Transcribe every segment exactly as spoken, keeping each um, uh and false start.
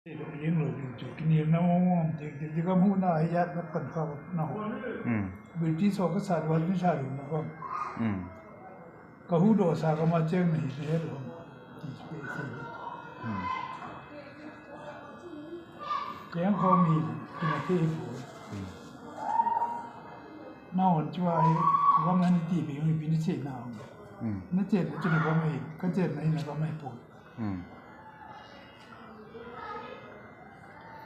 Yeng lo ding chu, kinelna mong mong ding, ding, ding, ka mu na hi ya na pan kha na ho. Hmm. British ho ka sa dua ni sa ding na ho. Hmm. Ka hudoh sa ka ma cheng na hi ne lo. Ti pe se. Hmm. Cheng ho mi, ki na te hi ko. Hmm. Na hon chu a hi, ka ma ni ti pe mi bi ni che na ho. Hmm. Na che na chu na ka ma hi, ka che na hi na ka ma hi po. Hmm.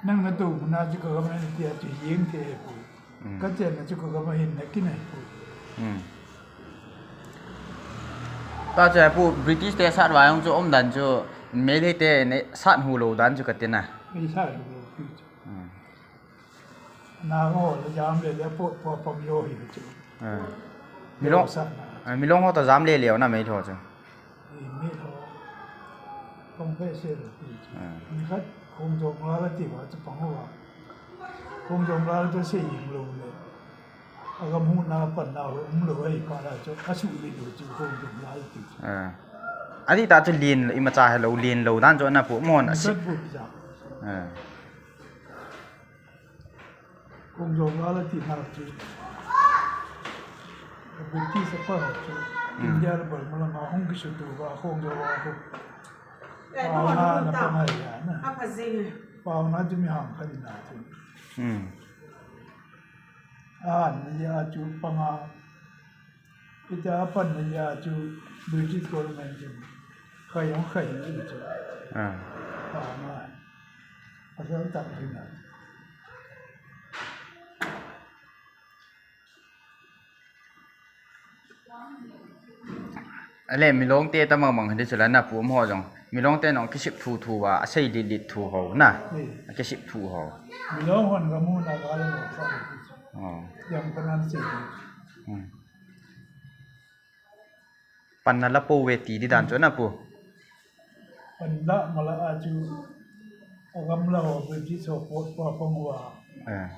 Nang na tou na chu ka gam na ti a chu yeng te he poi. Hmm. Ka chen na chu ka gam hin na kin he poi. Hmm. Ta chu pu British te sat va jong chu um dan chu Meitei te ne sat hu lo dan chu ka ti na. Ei sat hu lo pi chu. Hmm. Na ho le jam le le po po pam yo hi chu. Hmm. Milong, sat na. Ah, milong ho ta jam le le na Meitei ho chu. Ei, mi ho, kong pe se lo ti. Ah. Mi khat, kong jong la la ti va, chu pang va. Kong jong la la chu se ying lo le. A gam hu na pan na ho, um lo ai pa la chu, a su li lo chu kong jong la la ti. Ah. A ti ta chu lin, i ma cha he lo, lin lo dan chu na pu mon a mi si. Khat bu ja. Ah. Kong jong la la ti na chu. British a pa chu. Hmm. India le Burma lama hung ki su tu va kong jong la ko. Pao na na pa ngai ya na. A pa jing. Pao na chu mi hang kha di na chu. Hmm. A na ya chu pa nga. Ita a pan na ya chu British government chu. Khai hung khai ni chu. Ah. Pao na. A jong ta di na. Ale, milong te ta mang mang hadi chu la na pu um ho jong. Milong te nong kisip thu thu va, a sei lit lit thu ho na. Hmm. A kisip thu ho. Milong hon ka mu na ka le mo sa. Oh. Yang ka nan sei. Hmm. Pan na la po ve ti di dan chu na pu. Pan la ma la a chu. A gam la ho British ho pot pa pang wa. Eh.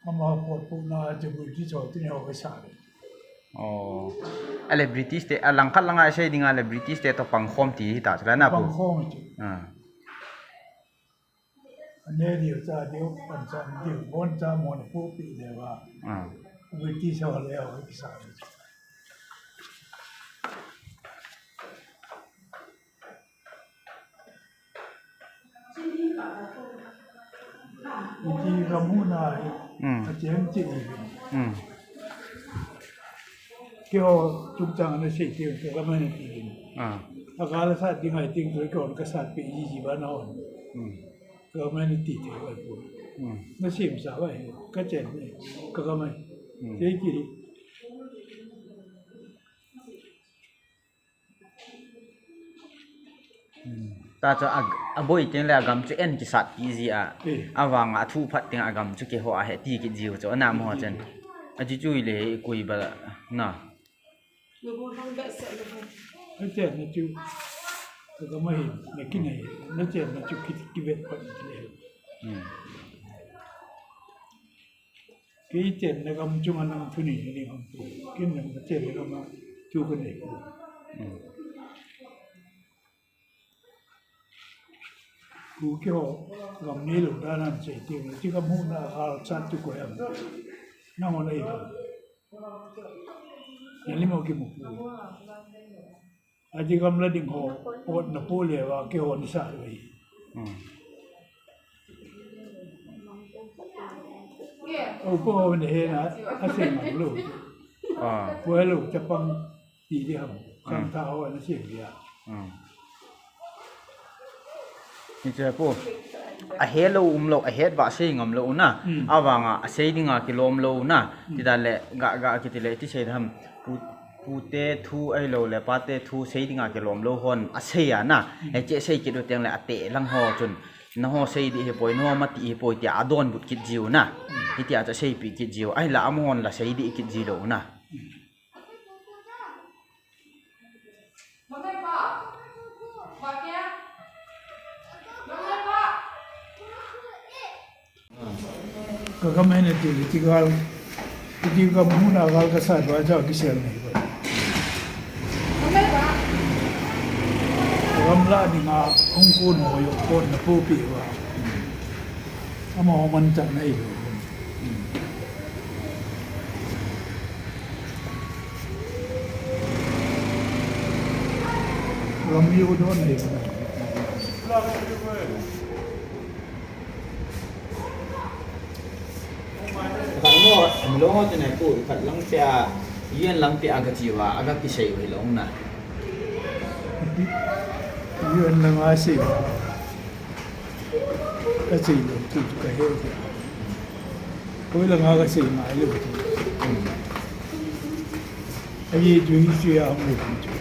Ama pot pu na chu British ho tin ho ka sa le. Oh. Ale British te, a lang khat lang a sei ding a le British te to pang khom ti hi ta chu la na pu. Pang khom ti. Ah. Ane diu cha diu, pan cha diu, bon cha mon pu pi le wa. Ah. British ho le ho ki sa le. Iti ka mu na hi, mm, a cheng chi ni. Mm. Keiho chungchang na sei ti, ka ka ma ni ti. Ah. A ka la sa ding hai ting tu ko ka sa pi ji ji ba na on. Mm. Ka ma ni ti ti ba pu. Mm. Na sim sa ba hi, ka chen ni, ka ka ma. Mm. Sei ki. Ta chu a, a boi teng le a gam chu en kisat pi ji a. Eh. A vang a thu phat teng a gam chu keiho a he ti kit jiu chu a nam ho chen. A chu chu le i kui ba na. A chen na chu. Ka gam a hin, na kin a hin, na chen na chu ki, ki vet phat le. Hmm. Kei chen na gam chunga nang thu ni ni ham pu. Kin nang ka chen na gam a thu ka nei pu. Mm. Ku keiho gam nei lou dan an sei ti, ti gam hu na hal chat tu ko yam. Na ho nei pu. Na lim ho ki mu pu. Aji gam la ding ho, pot na pu le va keiho ni sa le. Hmm. O po ho ne he na, a sei ngam lou. Ah. Pu he lou chapang ti di ham, khang, hmm, tha ho na sei dia. Hmm. Ni che pu. A he lou um lou, a het ba sei ngam lou na. Hmm. A vang a, a sei ding a kilom lou na. Hmm. Ti da le, ga, ga ki ti le, ti sei da ham. Pu, pu te thu ahilou le, pa te thu sei ding a kilom lou hon, a sei a na. Hmm. He che sei kit u teng le, a te lang ho chun. Na ho sei di hi poi, na ho ma ti hi poi, ti a don but kit jiu na. Hmm. Hi ti a cha sei pi kit jiu. Ahi la, a mo hon la sei di kit ji lou na. Hmm. Ka gam a hin ati le ti gal, ti gam hu na gal ka sa dua cha ki sel nei ba. Ka Gamla dinga hung kon ho joh kon na popi uva. Amaho manchah na ilou. Lam u don na ilou. Khat mo, mi lou ho chu nai pu, khat lang pia, U N lang pia aga chi uva, aga kisei u hilou na. U N langa sei uva. Ka sei lou chu, chu ka he u. Koi langa ka sei ngai lou chu. Ahi chu history a hung lou chu.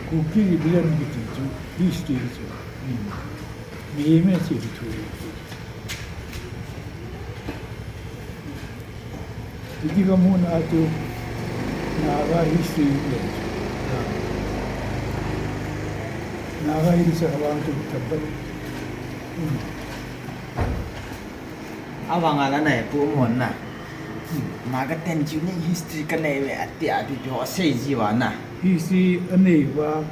Kuki rebellion kiti chu history chu. Mihem a sei thu. Hiti ka muna chu Naga history le. Naga history avang chu tabang. Avang ala nai pu mon na. Naga ten chu ni history ka nei ve ati ati chu asei ji uva na. History anei uva.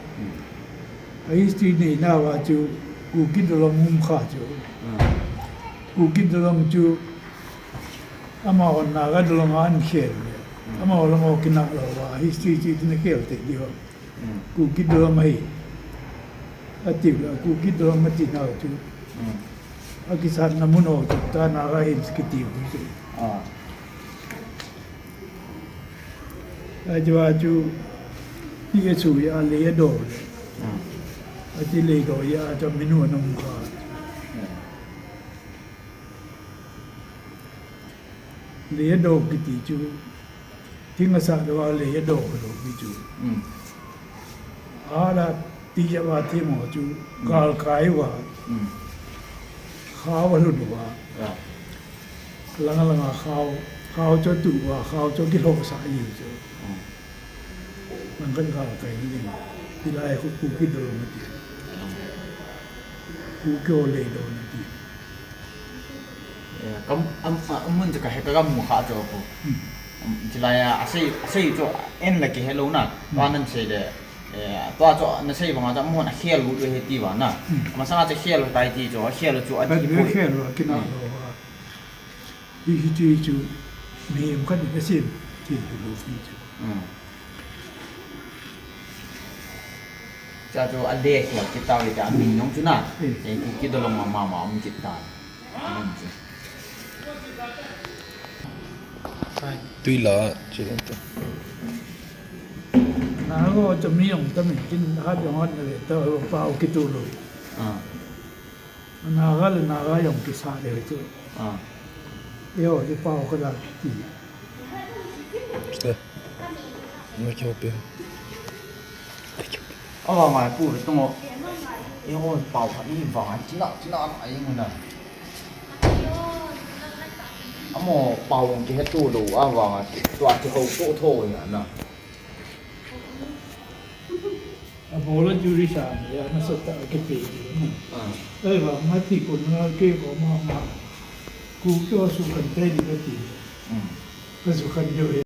A history neina uva chu Kuki Dolong um kha chu. Kuki Dolong chu amaho Naga Dolong a an khel le. Amaho lang ho kinah lou uva. History chu itin khel te diu. Kuki Dolong ahi. Ati le Kuki Dolong ati nau chu. Akisatna mun ho chu ta Naga Hills kiti u chu. Ahi chu, achu, ti achu ya le ya do le. Achu le do ya cha minu anung kha. Le ya do kiti chu. Thing asah lou a le ya do lou kiti chu. Ala ti ya va ti mo chu. Gal kai uva. Khao va lu uva. Langa langa khao, khao chu tu uva, khao chu kilhoh sah ahi chu. Langkhat gal kai ni. Hilai khu Kuki Dolong ati. Kuki ho le do ati. Kam, am, am, mun chu ka he ka gam mu kha chu ko. Chilai a, asei, asei chu en la kihe lou na. Tua nan sei le, tua chu na sei banga chu mun a khel u he ti uva na. Masanga chu khel u tai ti chu, khel u chu ati poi. Khel u kina lou. Hi, hiti chu mihem khat in asem thei hilou hi chu. Cha chu ale khel kit tau le cha min jong chu na. Eh. Eh, Kuki Dolong ma, ma, ma um kit ta. Tui la, chu. Naga chu mi jong ta min kin hat jong hat na le ta pao kitu lou. Naga le Naga jong kisat le chu. Eiho hi pao ka la kiti. Avang ngai pu ve tong o. Eiho pao khat ni vang a china china na ai mun na. Amo pao kihe tu lou avang a tua chu ho to tho ya na. Abol a juri sa ni, a nasatah a kipe ji. Ahivang a ti kon nga ke ko mama. Kuki ho su kan te di ka ti. Ka su kan jo he.